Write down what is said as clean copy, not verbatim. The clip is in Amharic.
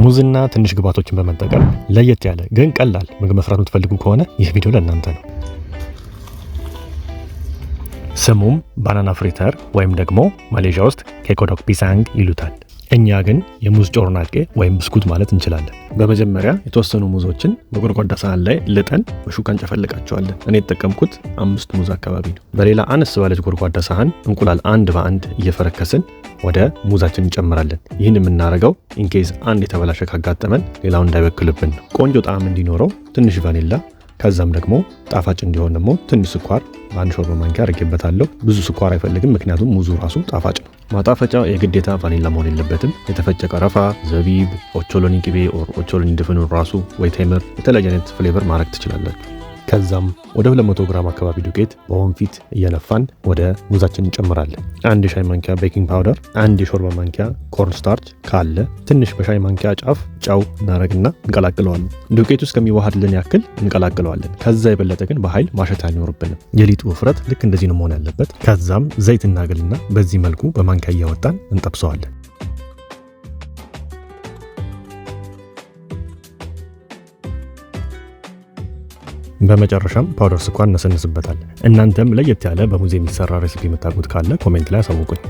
ሙዝና ትንሽ ግብአቶችን በመጠቀም ለየት ያለ ግን ቀላል ምግብ መስራት የምትፈልጉ ከሆነ ይህ ቪዲዮ ለእናንተ ነው። ስሙም banana fritter ወይም ደግሞ ማሌዥያ ውስጥ kek godok pisang ይሉታል። እኛ ግን የሙዝ ጮርናቄ ወይም ብስኩት ማለት እንችላለን። በመጀመሪያ የተወሰኑ ሙዞችን በጎድጓዳ ሳህን ላይ ልጠን በሹካ እንጨፈልቃቸዋለን። እኔ የተጠቀምኩት 5 ሙዝ አካባቢ ነው። በሌላ አነስ ባለች ጎድጓዳ ሳህን እንቁላል አንድ በአንድ እየፈረከስን ወደ ሙዛችን እንጨምራለን። ይህን የምናደርገው in case አንድ የተበላሸ ካጋጠመን ሌላው እንዳይበክልብን ነው። ቆንጆ ጣዕም እንዲኖረው ትንሽ ቫኒላ፣ ከዛም ደግሞ ጣፋጭ እንዲሆን ደግሞ ትንሽ ስኳር በአንድ ሾርባ ማንኪያ አድርጌበታለሁ። ብዙ ስኳር አይፈልግም፣ ምክንያቱም ሙዙ ራሱ ጣፋጭ ነው። ማጣፈጫ የግዴታ ቫኒላ መሆን የለበትም። የተፈጨ ቀረፋ፣ ዘቢብ፣ ኦቾሎኒ ቅቤ or ኦቾሎኒ ድፍኑን ራሱ ወይ ቴምር፣ የተለያየ አይነት flavor ማድረግ ትችላላችሁ። ከዛም ወደ 200 ግራም አካባቢ ዱቄት በወንፊት እየነፋን ወደ ሙዛችን እንጨምራለን። አንድ የሻይ ማንኪያ baking powder፣ አንድ የሾርባ ማንኪያ corn starch ካለ፣ ትንሽ በሻይ ማንኪያ ጫፍ ጨው እናረግና እንቀላቅለዋለን። ዱቄቱ እስከሚዋሃድልን ያክል እንቀላቅለዋለን። ከዛ የበለጠ ግን በኃይል ማሸት አይኖርብንም። የሊጡ ውፍረት ልክ እንደዚህ ነው መሆን ያለበት። ከዛም ዘይት እናግልና በዚህ መልኩ በማንኪያ እያወጣን እንጠብሰዋለን። በመጨረሻም powder ስኳር እነሰንስበታለን። እናንተም ለየት ያለ በሙዝ የሚሰራ recipe የምታውቁት ካለ comment ላይ አሳውቁኝ።